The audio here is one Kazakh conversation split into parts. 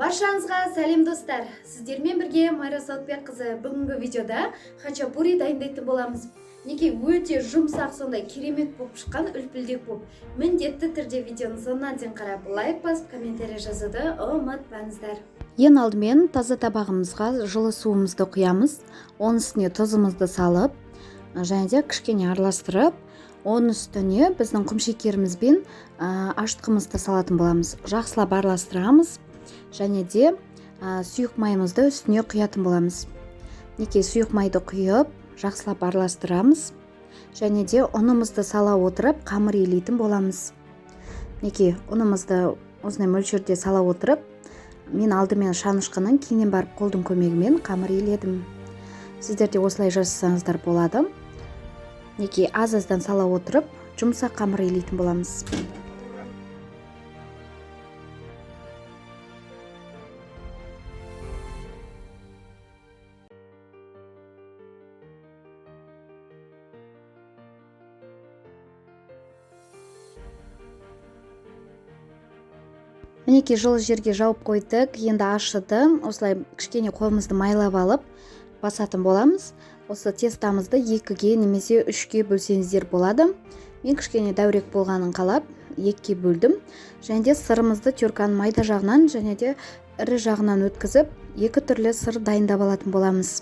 Баршаңызға сәлем, достар! Сіздермен бірге Майра Сауытбекқызы. Бүгінгі видеода хачапури дайындайтын боламыз. Мінекей, өте жұмсақ, сондай керемет болып шыққан, үлпілдек болып. Міндетті түрде видеоның соңына дейін қарап, лайк басып, комментарий жазуды ұмытпаңыздар. Ең алдымен таза табағымызға жылы суымызды құямыз, оның үстіне тұзымызды салып және де кішкене араластырып, оның үстіне біздің құмшекеріміз бен ашытқымызды салатын боламыз. Жақсылап араластырамыз және де сұйық майымызды үстіне құятын боламыз. Мінекей, сұйық майды құйып, жақсылап араластырамыз және де ұнымызды сала отырып қамыр илейтін боламыз. Мінекей, ұнымызды осындай мөлшерде сала отырып, мен алдымен шанышқының, кейіннен барып қолдың көмегімен қамыр иледім. Сіздер де осылай жасасаңыздар болады. Мінекей, аз-аздан сала отырып, жұмсақ қамыр илейтін боламыз. Мінекей, жылы жерге жауып қойдық. Енді ашыды. Осылай кішкене қолымызды майлап алып басатын боламыз. Осы тестамызды 2-ге немесе 3-ге бөлсеңіздер болады. Мен кішкене дәурек болғанын қалап 2-ге бөлдім. Және де сырымызды терканың майда жағынан және де ірі жағынан өткізіп, екі түрлі сыр дайындап алатын боламыз.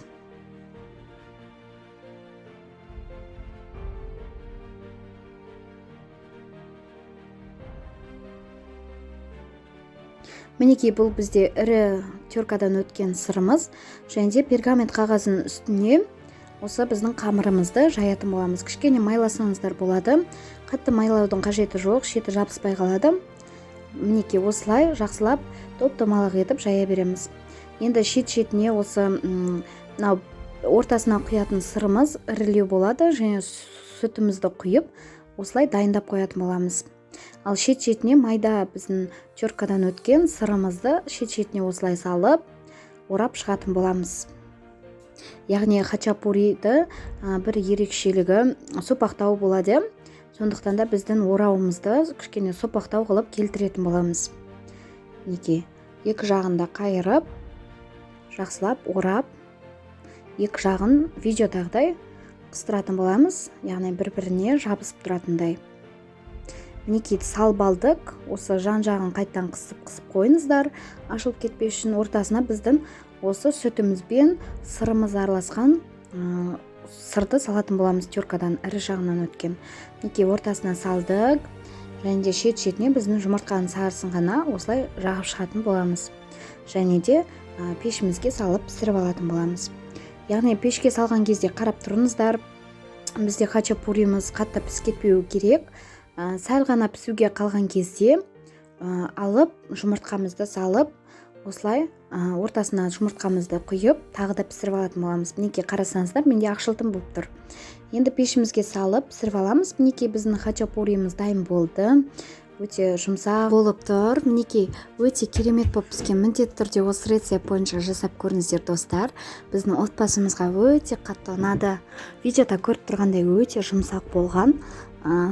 Мінекей, бұл бізде ірі теркадан өткен сырымыз. Және де пергамент қағазының үстіне осы біздің қамырымызды жаятын боламыз. Кішкене майласаңыздар болады. Қатты майлаудың қажеті жоқ, шеті жабыспай қалады. Мінекей, осылай жақсылап топ-томалақ етіп жая береміз. Енді шет-шетіне осы, мынау ортасына құятын сырымыз ірілеу болады және сүтімізді құйып, осылай дайындап қоятын боламыз. Ал шет-шетіне майда біздің теркадан өткен сырымызды шет-шетіне осылай салып, орап шығатын боламыз. Яғни хачапуриді бір ерекшелігі сопақтау болады. Сондықтан да біздің орауымызды кішкене сопақтау қылып келтіретін боламыз. Мінекей, екі жағын да қайырып, жақсылап орап, екі жағын видеодағыдай қыстыратын боламыз, яғни бір-біріне жабысып тұратындай. Мінекей, салып алдық. Осы жан-жағын қайттан қысып-қысып қойыңыздар, ашылып кетпес үшін. Ортасына біздің осы сүтіміз бен сырымыз араласқан, сырды салатын боламыз, теркадан ірі жағынан өткен. Мінекей, ортасына салдық. Және де шет-шетіне біздің жұмыртқаның сарысын ғана осылай жағып шығатын боламыз. Және де пешімізге салып пісіріп алатын боламыз. Яғни пешке салған кезде қарап тұрыңыздар, бізде хачапуриміз қатты пісіп кетпеуі керек. Сәл ғана пісуге қалған кезде, алып жұмыртқамызды салып, осылай, ортасына жұмыртқамызды құйып, тағы да пісіріп алатын боламыз. Мінекей, қарасаңыздар, менде ақшылтым болып тұр. Енді пешімізге салып пісіріп аламыз. Мінекей, біздің хачапуриміз дайын болды. Өте жұмсақ болып тұр. Мінекей, өте керемет болып піскен. Міндетті түрде осы рецепт бойынша жасап көріңіздер, достар. Біздің отбасымызға өте қатты ұнады. Видеода көріп тұрғандай өте жұмсақ болған.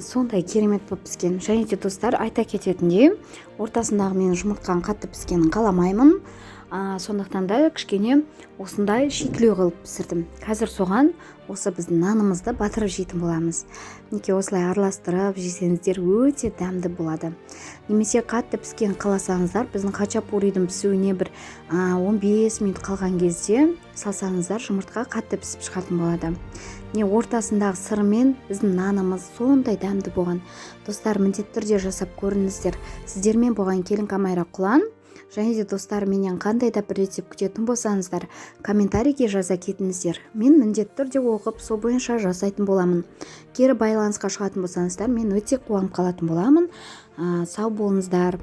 Сондай керемет болып піскен. Және де, достар, айта кететіндей, ортасындағы менің жұмыртқаның қатты піскенін қаламаймын. Сондықтан да кішкене осындай шикілеу қылып пісірдім. Қазір соған осы біздің нанымызды батырып жейтін боламыз. Мінекей, осылай араластырып жесеңіздер өте дәмді болады. Немесе қатты піскен қаласаңыздар, біздің хачапуридің пісуіне бір, 15 минут қалған кезде салсаңыздар, жұмыртқа қатты пісіп шығатын болады. Міне, ортасындағы сырымен біздің нанымыз сондай дәмді болған. Достар, міндетті түрде жасап көріңіздер. Сіздермен болған келін Камайра Құлан. Және де, достар, менен қандай да бір рецепт күтетін болсаңыздар, комментарийге жаза кетіңіздер. Мен міндетті түрде оқып, сол бойынша жасайтын боламын. Кері байланысқа шығатын болсаңыздар, мен өте қуанып қалатын боламын. Сау болыңыздар.